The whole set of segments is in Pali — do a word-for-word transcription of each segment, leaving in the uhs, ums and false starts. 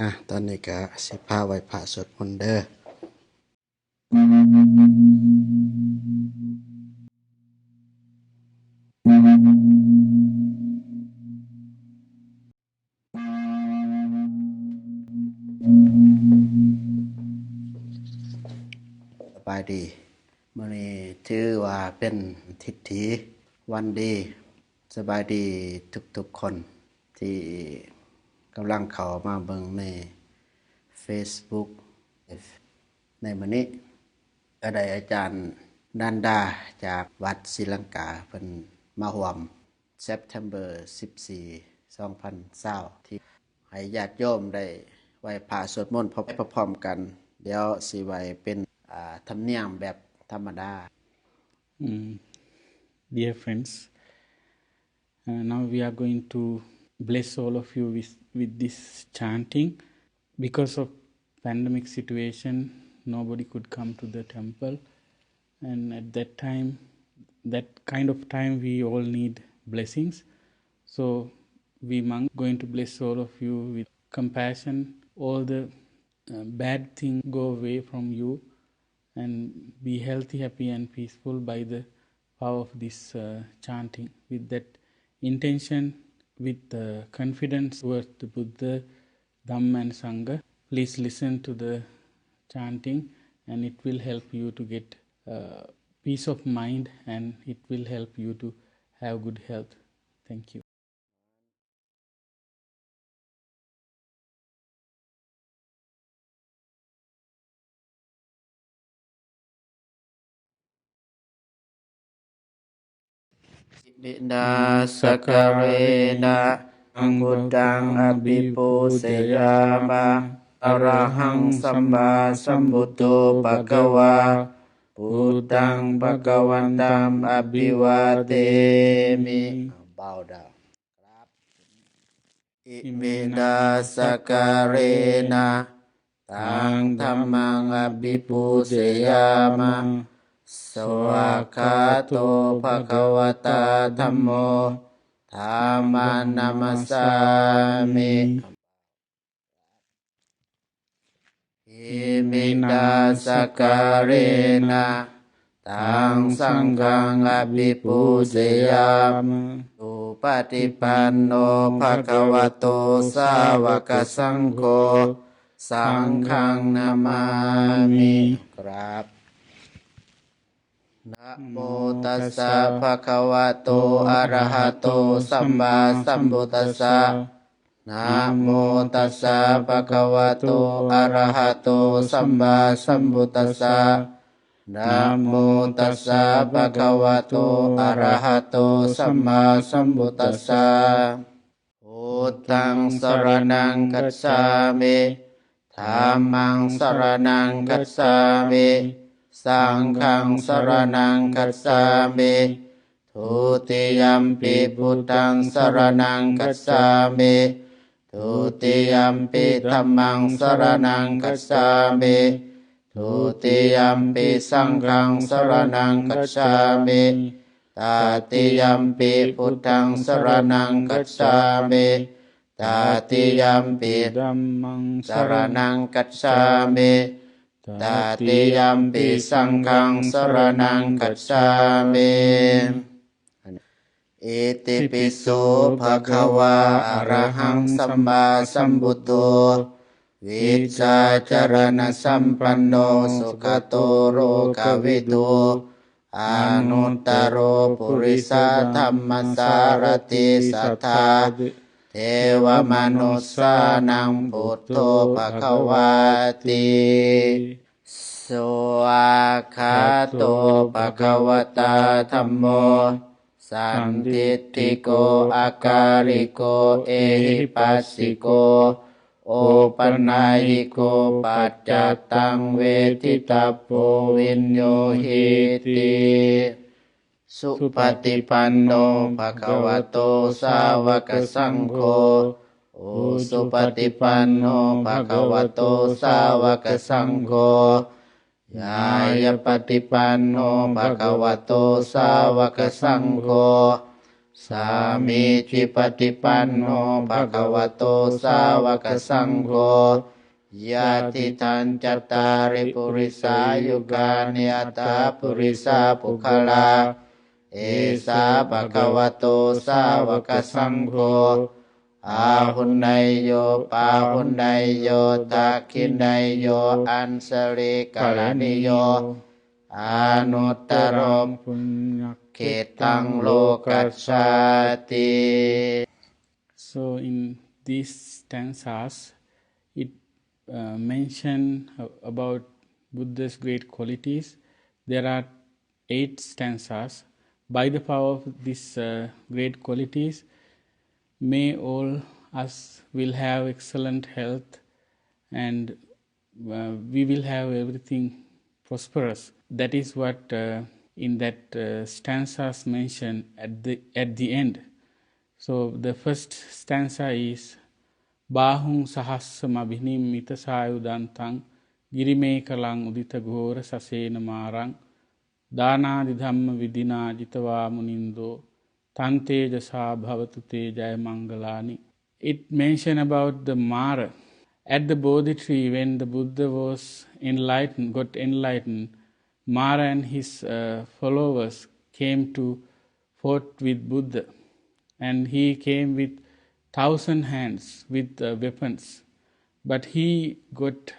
อ่ะ ตอนนี้ก็สิพาไหว้พระสวดมนต์เด้อ สบายดี มื้อนี้ถือว่าเป็นทิฏฐิวันดี สบายดีทุกๆคนที่กำลังเข้ามาเบิ่งใน Facebook ในมื้อนี้ ก็ได้อาจารย์นันดาจากวัดศรีลังกา เพิ่นมาร่วม September สิบสี่ สองพันยี่สิบ ที่ให้ญาติโยมได้ไหว้พระสวดมนต์พร้อมๆกัน เดี๋ยวสิไหว้เป็น อ่า ธรรมเนียมแบบธรรมดา Mm. Dear friends, uh, now we are going to bless all of you with, with this chanting. Because of pandemic situation, nobody could come to the temple, and at that time, that kind of time, we all need blessings. So we monks going to bless all of you with compassion. All the, uh, bad thing go away from you, and be healthy, happy, and peaceful by the power of this, uh, chanting. With that intention, with, uh, confidence towards the Buddha, Dhamma, and Sangha, please listen to the chanting, and it will help you to get, uh, peace of mind, and it will help you to have good health. Thank you. Iminā sakkārena taṃ buddhaṃ abhipūjayāma. Arahaṃ sammāsambuddho bhagavā, buddhaṃ bhagavantaṃ abhivādemi. Bow down. Iminā sakkārena taṃ dhammaṃ abhipūjayāma. Svākkhāto bhagavatā dhammo, dhammaṃ namassāmi. Iminā sakkārena taṃ saṅghaṃ abhipūjayāma. Supaṭipanno bhagavato sāvakasaṅgho, saṅghaṃ namāmi. ครับ Namo tassa bhagavato arahato sammāsambuddhassa. Namo tassa bhagavato arahato sammāsambuddhassa. Namo tassa bhagavato arahato sammāsambuddhassa. Buddhaṃ saraṇaṃ gacchāmi. Dhammaṃ saraṇaṃ gacchāmi. Saṅghaṃ saraṇaṃ gacchāmi. Dutiyampi buddhaṃ saraṇaṃ gacchāmi. Dutiyampi dhammaṃ saraṇaṃ gacchāmi. Dutiyampi saṅghaṃ saraṇaṃ gacchāmi. Tatiyampi buddhaṃ saraṇaṃ gacchāmi. Tatiyampi dhammaṃ saraṇaṃ gacchāmi. Tatiyampi saṅghaṃ saraṇaṃ gacchāmi. Itipi so bhagavā arahaṃ sammāsambuddho vijjācaraṇasampanno sugato lokavidū anuttaro purisadammasārathi satthā devamanussānaṃ buddho bhagavāti. Svākkhāto bhagavatā dhammo sandiṭṭhiko akāliko ehipassiko opanayiko paccattaṃ veditabbo viññūhīti. Supaṭipanno bhagavato sāvakasaṅgho. Ujupaṭipanno bhagavato sāvakasaṅgho. Ñāyapaṭipanno bhagavato sāvakasaṅgho. Sāmīcipaṭipanno bhagavato sāvakasaṅgho, yadidaṃ cattāri purisayugāni aṭṭha purisapuggalā, esa bhagavato sāvakasaṅgho, āhuneyyo pāhuneyyo dakkhiṇeyyo añjalikaraṇīyo, anuttaraṃ puññakkhettaṃ lokassāti. So in these stanzas, it uh, mention a- about Buddha's great qualities. There are eight stanzas. By the power of these uh, great qualities, may all us will have excellent health, and uh, we will have everything prosperous. That is what uh, in that uh, stanzas mentioned at the at the end. So the first stanza is, "Bāhuṃ sahassamabhinimmitasāyudhantaṃ girimekhalaṃ uditaghorasasenamāraṃ dānādidhammavidhinā jitavā munindo, tantejasā bhavatu te jayamaṅgalāni." It mentioned about the Mara. At the Bodhi tree, when the Buddha was enlightened, got enlightened, Mara and his uh, followers came to fought with Buddha, and he came with thousand hands with uh, weapons, but he got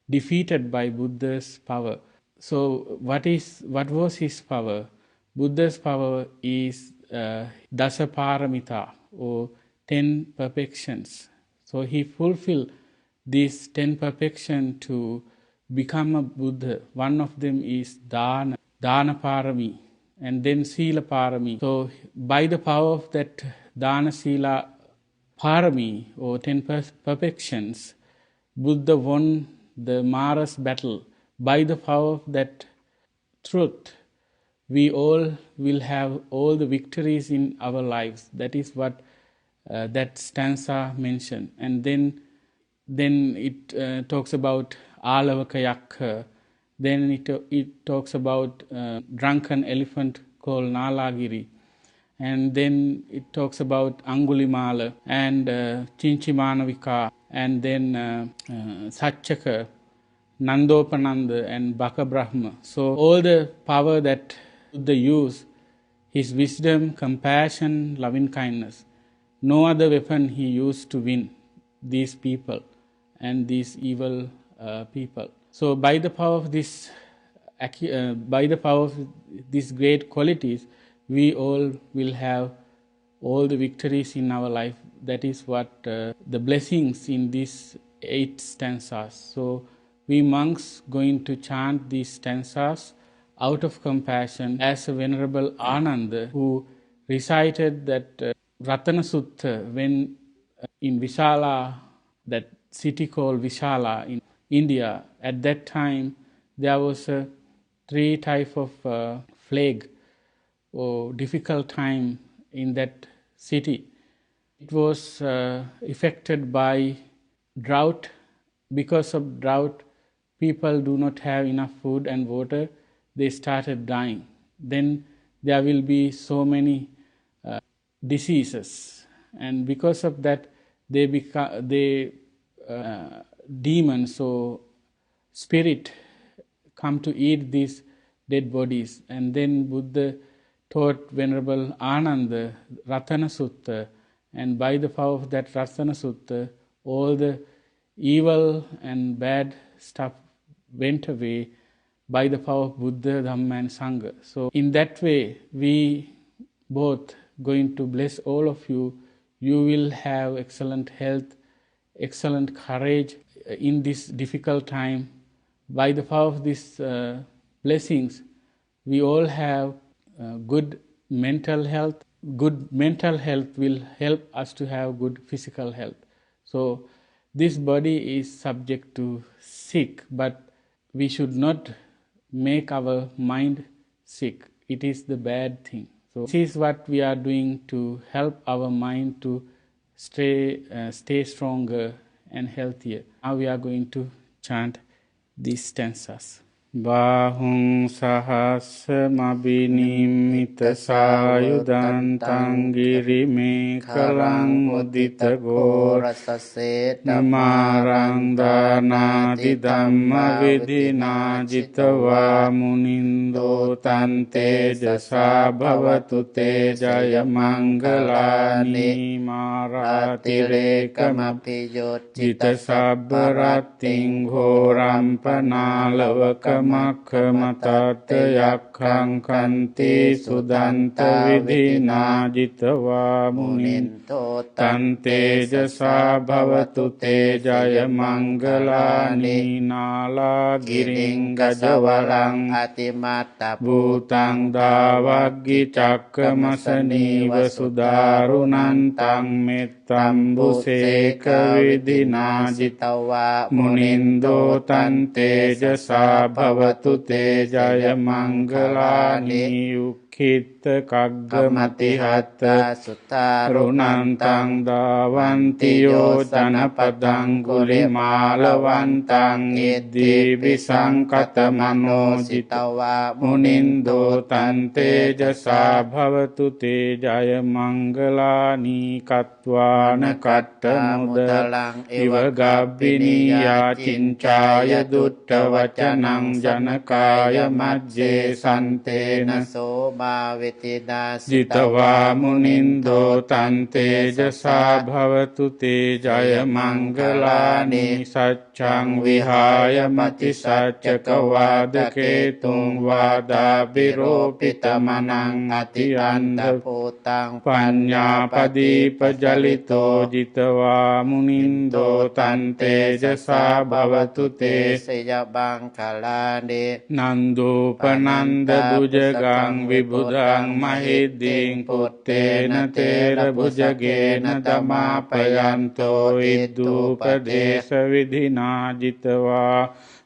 defeated by Buddha's power. So what is what was his power? Buddha's power is uh, dasa paramita, or ten perfections. So he fulfilled these ten perfections to become a Buddha. One of them is dana, dana parami, and then sila parami. So by the power of that dana sila parami, or ten per- perfections, Buddha won the Mara's battle. By the power of that truth, we all will have all the victories in our lives. That is what uh, that stanza mentioned. And then then it uh, talks about Alavaka Yakha. Then it, it talks about uh, drunken elephant called Nalagiri. And then it talks about Angulimala and uh, Chinchimanavika and then uh, uh, Sacchaka, Nandopananda and Baka Brahma. So all the power that Buddha used, his wisdom, compassion, loving kindness, no other weapon he used to win these people and these evil uh, people. So by the power of this, uh, by the power of these great qualities, we all will have all the victories in our life. That is what uh, the blessings in these eight stanzas. So we monks going to chant these stanzas out of compassion, as a venerable Ananda who recited that uh, Ratana Sutta when uh, in Vishala, that city called Vishala in India. At that time, there was a three type of uh, plague or difficult time in that city. It was uh, affected by drought. Because of drought, people do not have enough food and water. They started dying. Then there will be so many uh, diseases, and because of that, they become they uh, demons or spirit come to eat these dead bodies. And then Buddha taught Venerable Ananda Ratana Sutta, and by the power of that Ratana Sutta, all the evil and bad stuff went away by the power of Buddha, Dhamma, and Sangha. So in that way, we both going to bless all of you. You will have excellent health, excellent courage uh, in this difficult time. By the power of these uh, blessings, we all have uh, good mental health. Good mental health will help us to have good physical health. So this body is subject to sick, but we should not make our mind sick. It is the bad thing. So this is what we are doing to help our mind to stay uh, stay stronger and healthier. Now we are going to chant these stanzas. Bāhuṃ sahassamabhinimmitasāyudhantaṃ girimekhalaṃ uditaghorasasenamāraṃ dānādidhammavidhinā jitavā munindo taṃ tejasā bhavatu te jayamaṅgalāni. Mārātirekamabhiyujjhitasabbarattiṃ ghorampanāḷavakamakkhamathaddhayakkhaṃ khantīsudantavidhinā jitavā munindo taṃ tejasā bhavatu te jayamaṅgalāni. Nāḷāgiriṃ gajavaraṃ atimattabhūtaṃ dāvaggicakkamasanīva sudāruṇantaṃ mettambusekavidhinā jitavā munindo taṃ tejasā bhavatu te jayamaṅgalāni. Ukkhittakhaggamatihatthasudāruṇantaṃ dhāvantiyojanapathaṅgulimālavantaṃ iddhībhisaṅkhatamano jitavā munindo taṃ tejasā bhavatu te jayamaṅgalāni. Katvāna kaṭṭhamudaraṃ iva gabbhinīyā ciñcāya duṭṭhavacanaṃ janakāyamajjhe santena somavidhinā jitavā munindo taṃ tejasā bhavatu te jayamaṅgalāni. Saccaṃ vihāya matisaccakavādaketuṃ vādābhiropitamanaṃ atiandhabhūtaṃ paññāpadīpajalito jitavā munindo taṃ tejasā bhavatu te jayamaṅgalāni. Nandopanandabhujagaṃ vibudhaṃ mahiddhiṃ puttena therabhujagena damāpayanto iddhūpadesavidhinā jitavā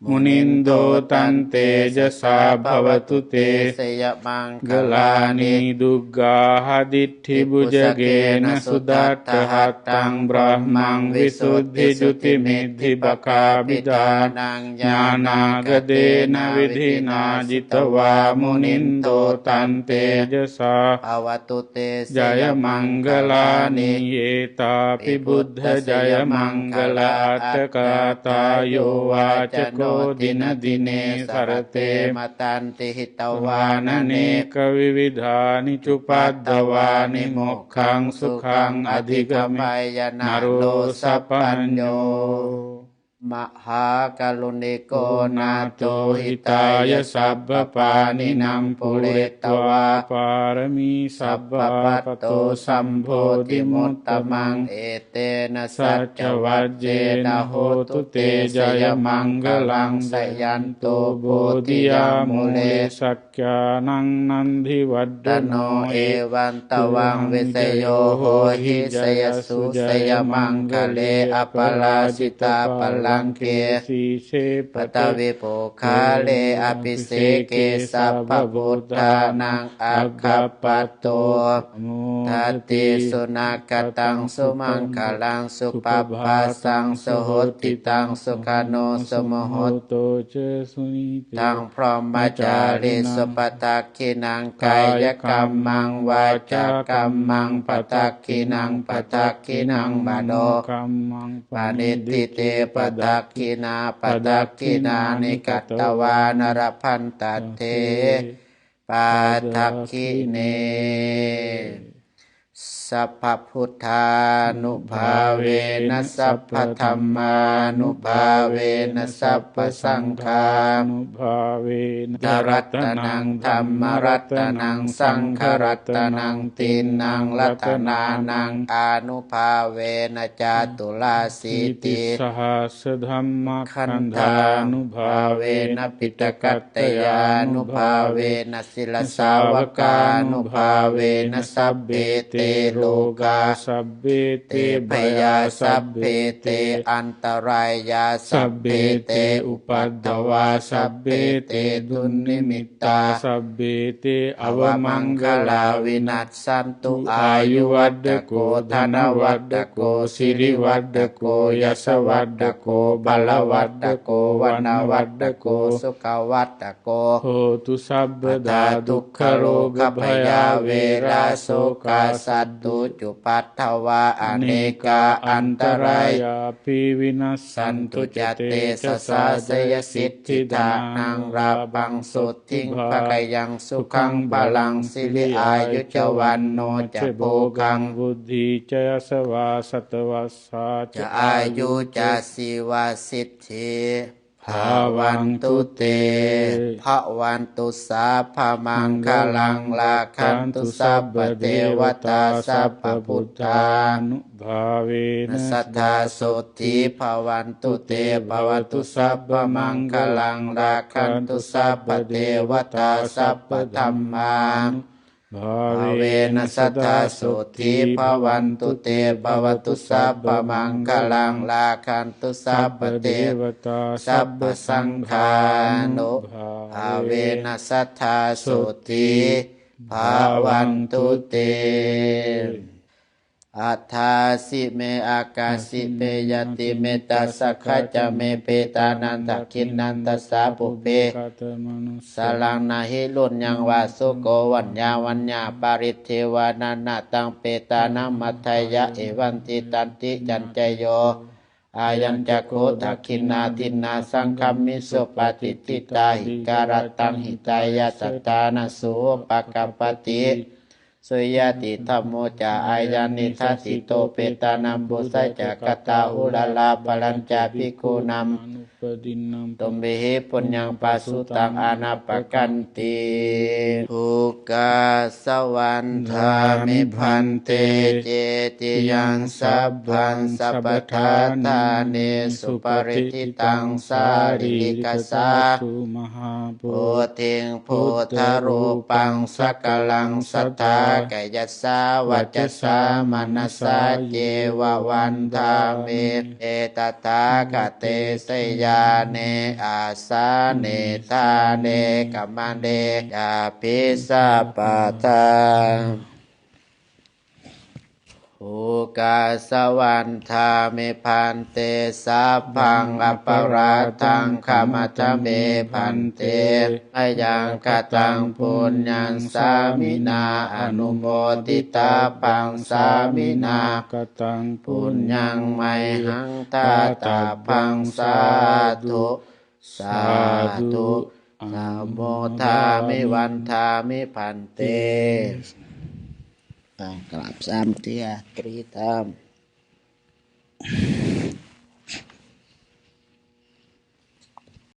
munindo taṃ tejasā bhavatu te jayamaṅgalāni. Duggāhadiṭṭhibhujagena sudaṭṭhahatthaṃ brahmaṃ visuddhijutimiddhibakābhidhānaṃ ñāṇāgadena vidhinā jitavā munindo taṃ tejasā bhavatu te jayamaṅgalāni. Etāpi buddhajayamaṅgalaaṭṭhagāthā yo vācano dinadine sarate matandī hitvānanekavividhāni cupaddavāni mokkhaṃ sukhaṃ adhigameyya naro sapañño. Mahākāruṇiko nātho hitāya sabbapāṇinaṃ pūretvā pāramī sabbā patto sambodhimuttamaṃ etena saccavajjena hotu te jayamaṅgalaṃ. Jayanto bodhiyā mūle sakyānaṃ nandivaḍḍhano evaṃ tvaṃ vijayo hohi jayassu jayamaṅgale aparājitapallaṅke sīse paṭhavipokkhare abhiseke sabbabuddhānaṃ aggappatto pamodati. Sunakkhattaṃ sumaṅgalaṃ supabhātaṃ suhuṭṭhitaṃ sukhaṇo sumuhutto ca suyiṭṭhaṃ brahmacārisu padakkhiṇaṃ kāyakammaṃ vācākammaṃ padakkhiṇaṃ padakkhiṇaṃ manokammaṃ paṇidhī te padakkhiṇā padakkhiṇāni katvāna labhantatthe padakkhiṇe. Sabbabuddhānubhāvena sabbadhammānubhāvena sabbasaṅghānubhāvena buddharatanaṃ dhammaratanaṃ saṅgharatanaṃ tiṇṇaṃ ratanānaṃ ānubhāvena caturāsīti sahassā dhammakkhandhānubhāvena piṭakattayānubhāvena sīlasāvakānubhāvena sabbe te rogā sabbe te bhayā sabbe te antarāyā sabbe te upaddavā sabbe te dunnimittā sabbe te avamaṅgalā vinassantu. Āyuvaḍḍhako dhanavaḍḍhako sirivaḍḍhako yasavaḍḍhako balavaḍḍhako vaṇṇavaḍḍhako sukhavaḍḍhako hotu sabbadā. Dukkharogabhayā verā sokā sattu cupaddavā anekā antarāyāpi vinassantu ca tejasā. Jayasiddhi dhanaṃ lābhaṃ sotthi bhāgyaṃ sukhaṃ balaṃ siri āyu ca vaṇṇo ca bhogaṃ vuḍḍhī ca yasavā satavassā ca āyū ca jīvasiddhī bhavantu te. Bhavatu sabbamaṅgalaṃ rakkhantu sabbadevatā sabbabuddhānubhāvena sadā sotthī bhavantu te. Bhavatu sabbamaṅgalaṃ rakkhantu sabbadevatā sabbadhammānu bhāvena sadā sotthī bhavantu te. Bhavatu sabbamaṅgalaṃ rakkhantu sabbadevatā sabbasaṅghānubhāvena sadā sotthī bhavantu te. Adāsi me akāsi me ñātimittā sakhā ca me petānaṃ dakkhiṇaṃ dajjā pubbe katamanussaraṃ. Na hi ruṇṇaṃ vā soko vaññā vaññā paridevanā, na taṃ petānamatthāya evaṃ tiṭṭhanti. Yañca yo ayañca kho dakkhiṇā dinnā saṅghamhi suppatiṭṭhitā, hitaṃ hitāyassa dānasu upakappati. So ñātidhammo ca ayaṃ nidassito, petānaṃ pūjā ca katā uḷārā, balañca bhikkhūnamanuppadinnaṃ, tumhehi puññaṃ pasutaṃ anappakanti. Ukāsa vandāmi bhante cetiyaṃ sabbaṃ sabbaṭṭhānesu paritthitāṃ sārīrikadhātu mahābodhiṃ buddharūpaṃ sakalaṃ sadā, kāyasā vacasā manasā ceva vandāmi te tathāgate, sayane āsane ṭhāne gamane cāpi sabbadā. Ukāsa vandāmi bhante sabbaṃ aparādhaṃ khamatha me bhante, mayaṃ kataṃ puññaṃ sāminā anumoditabbaṃ, sāminā kataṃ puññaṃ mayhaṃ dātabbaṃ. Sādhu sādhu, anumodāmi vandāmi bhante. อ่ากราบสามเทื่อ tridham.